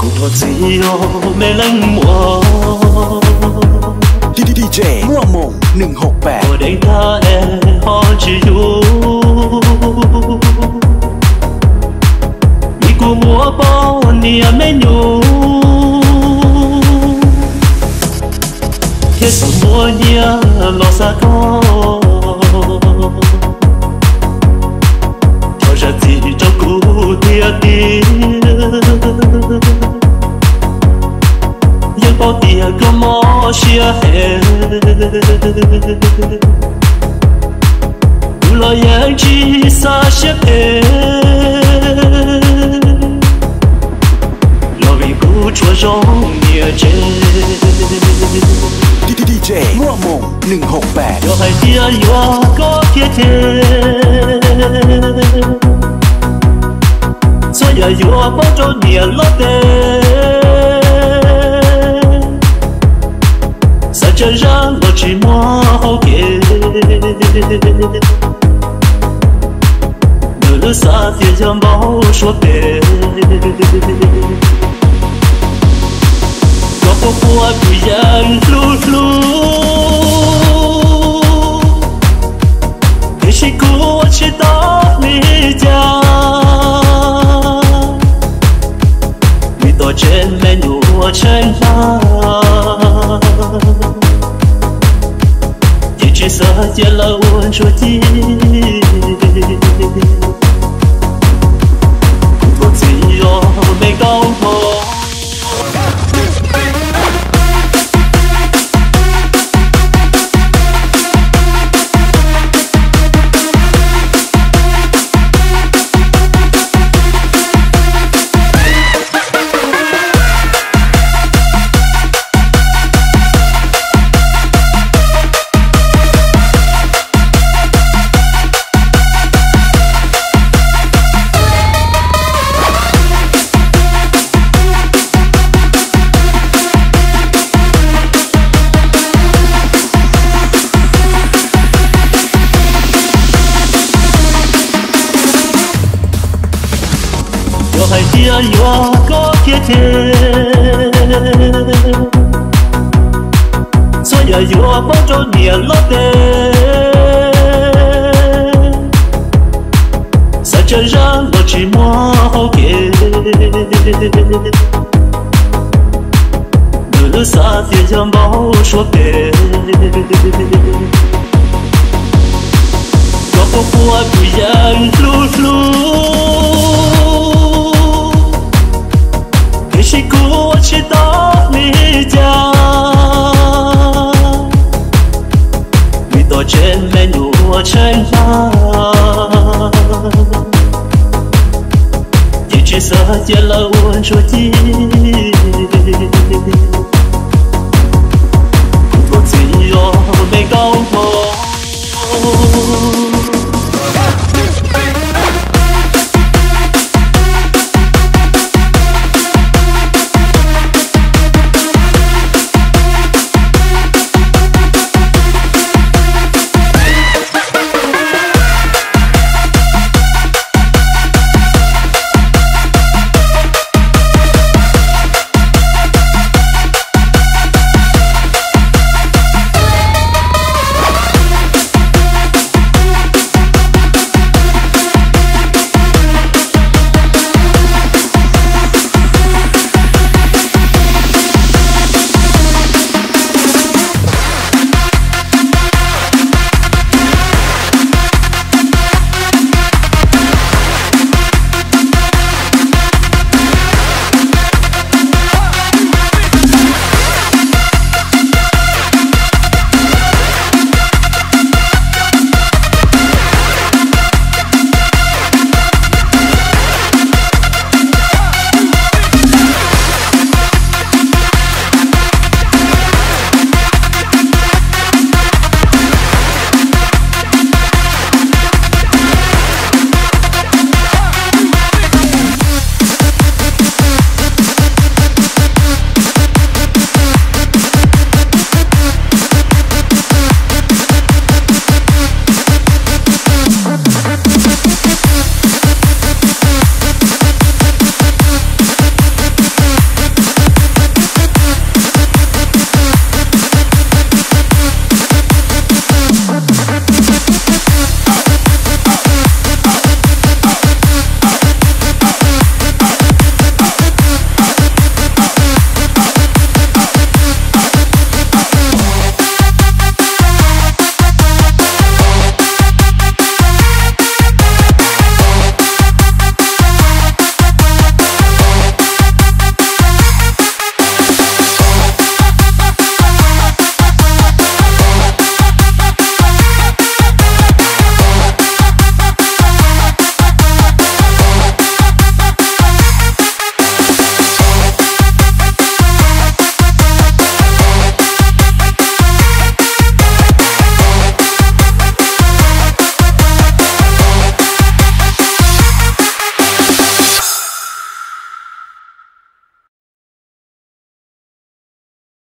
Thov txim os me leej muam, D J Muaj Moos neeg hau pam, ua deev thaj es ho tsis yus. Vim kuv muaj poj niam me nyuam thiab tus muaj nyiaj los xa koj. Thov zam txim rau kuv tiag tiag, yeej paub tias koj mob siab heev. Kuv los yeej tsis xav siab phem, los vim kuv tsuas zoo niam tsev. D J Muaj Moos neeg hau pam, yog hais tias yuav koj thiab ces txhob yam yuav poob rau niam loj tes. Xav tsawg zaj los tsis muaj hauv kev, nws lub xav tias yog npau suav phem. Koj puas quaj kuv yeej hlub hlub, tiam sis kuv ua tsis tau li cas. Vim tom tsev me nyuam tsheej hlab, ces tsis xav cia lawv ua ntsuag ci. Kuv thov txim os me nkauj hmoob. Yog hais tias yuav koj thiab ces txhob yam yuav poob rau niam loj tes. Xav tsawg zaj los tsis muaj hauv kev, nws lub xav tias yog npau suav phem. Koj puas quaj kuv yeej hlub hlub, tiam sis kuv ua tsis tau li cas. Vim tom tsev me nyuam tsheej hlab, ces tsis xav cia lawv ua ntsuag ci. Kuv thov txim os me nkauj hmoob.